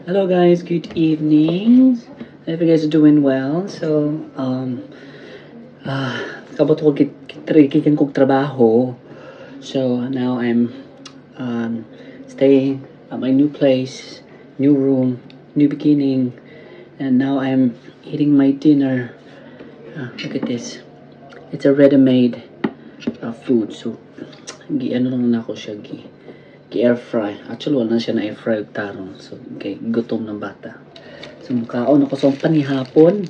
Hello guys, good evening. I hope you guys are doing well. So, kabot ko gikan kog trabaho. So now I'm staying at my new place, new room, new beginning, and now I'm eating my dinner. Look at this. It's a ready-made food. So, gi ano lang nako siya gi gi air fry. Actually, wala na siya na air fry og tarong. So, kay gutom ng bata. So, mukaon ako sa panihapon.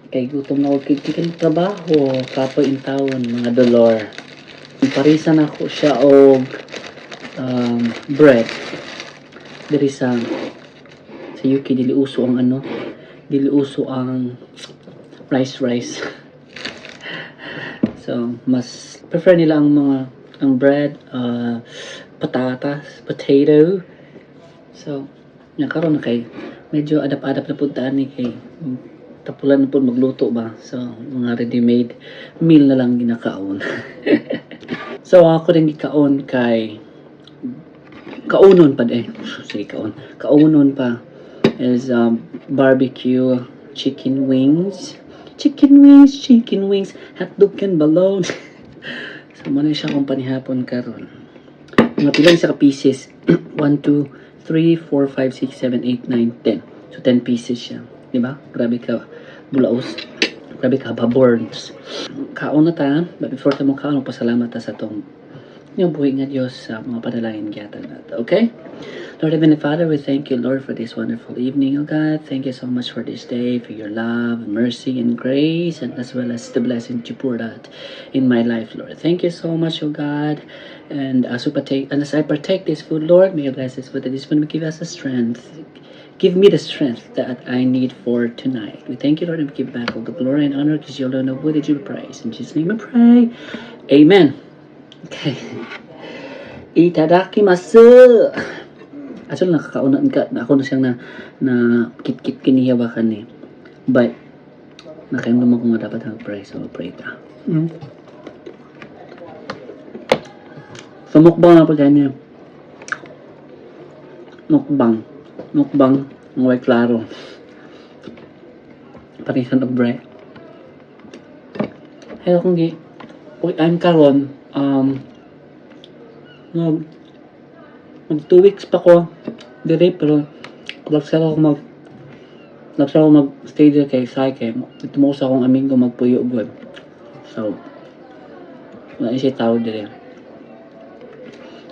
Kay gutom na ako kay gikan trabaho, kapoy intawon, mga dolor. Parisan ako siya og bread. Diri sa UK dili uso ang ano, dili uso ang rice rice. So, mas prefer nila ang mga ang bread, patatas, potato. So, nga karon na kay medyo adap-adap na pud ni kay tapulan na pud magluto ba. So, mga ready-made meal na lang ginakaon. So, ako rin gikaon kay kaunon pa eh. Sige, kaon. Kaunon pa is barbecue chicken wings. Chicken wings, chicken wings, hotdog and baloney. So, mao na siya akong panihapon karon. Mga pila siya ka pieces? 1, 2, 3, 4, 5, 6, 7, 8, 9, 10. So, 10 pieces siya. Di ba? Grabe ka bulaos. Grabe ka baborns. Kaon na ta. But before ta mo kaon, pasalamat ta sa atong yung buhi nga Diyos sa mga panalangin gihatag nato. Okay? Lord Heavenly Father, we thank you, Lord, for this wonderful evening, oh God. Thank you so much for this day, for your love, mercy, and grace, and as well as the blessing you poured out in my life, Lord. Thank you so much, oh God. And as we partake, and as I partake this food, Lord, may you bless this food, that this food may give us the strength. Give me the strength that I need for tonight. We thank you, Lord, and we give back all the glory and honor because you alone are worthy to be praised. In Jesus' name I pray. Amen. Okay. Itadakimasu! Actually, nakakauna ka, ako na siyang na kit-kit kiniya ba kani. But, nakaimdum ako nga dapat mag-pray. So, pray ta. So, mukbang na po tayo niya. Mukbang. Mukbang. Ang way klaro. Parisan og bread. Hello, kung gi. Uy, I'm karon mag 2 weeks pa ko dire, pero laksa ako mag stay dire kay say kay ito mo sa akong amigo magpuyo gud. So wala siya tao dire.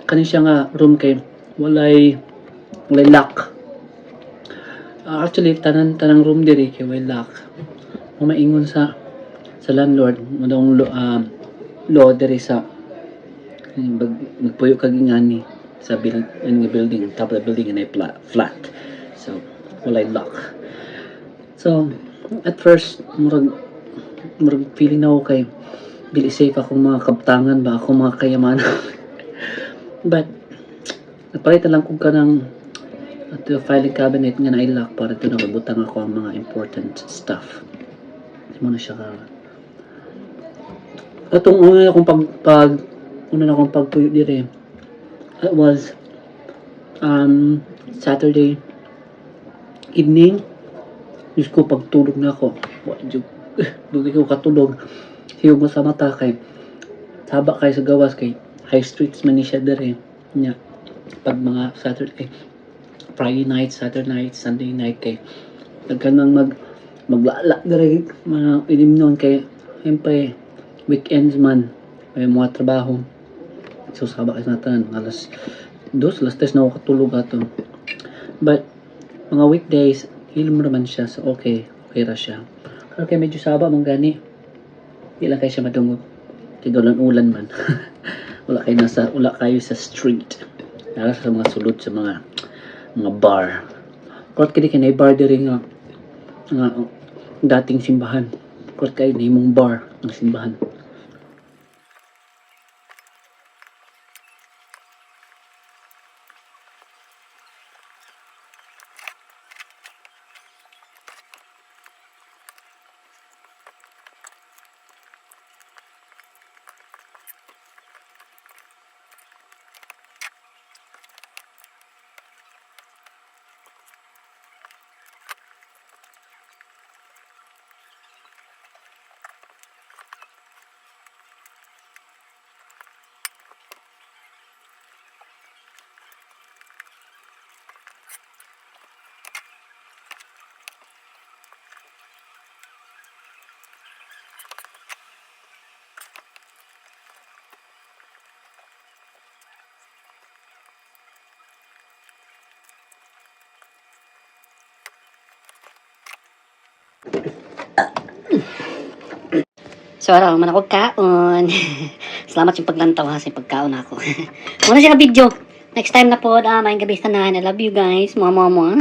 Kani siya nga room kay walay lock. Actually, tanan tanang room dire kay walay lock. Kung maingon sa landlord mo dong law diri sa magpuyo kag ingani sa build, nga building, top of the building na flat, so walay lock. So at first murag feeling na ako kay dili safe akong mga kabtangan ba, akong mga kayamanan, but nagpalit na lang kog kanang at the filing cabinet nga na-lock para doon nakabutang ako ang mga important stuff mo na siya ka. Atong una akong pag una na akong pagpuyo dire, it was Saturday evening. Diyos ko, pagtulog na ako, wa jud dugay ko katulog. Hiyog mo sa mata kay saba kay sa gawas kay high streets man ni siya dire nya. Pag mga Saturday, Friday night, Saturday night, Sunday night kay daghan nang maglala dire mga ilim noon kay siyempre weekends man, may mga trabaho. So saba kay sa tanan, alas 2, alas 3 na ako katulog ato. But mga weekdays hilom naman siya, so okay okay ra siya. Pero kay medyo saba man gani, di lang kay siya madungog kay ulan man. Wala kayo sa street. Nara sa mga sulod sa mga bar. Kurot kay kay bar diri nga dating simbahan. Kurot kay nahimong bar ang simbahan. So, araw man ako kaon. Salamat yung paglantaw ha sa pagkaon ako. Muna siya ka video. Next time na po, maayong gabi tanan. I love you guys. Mua, mua, mua.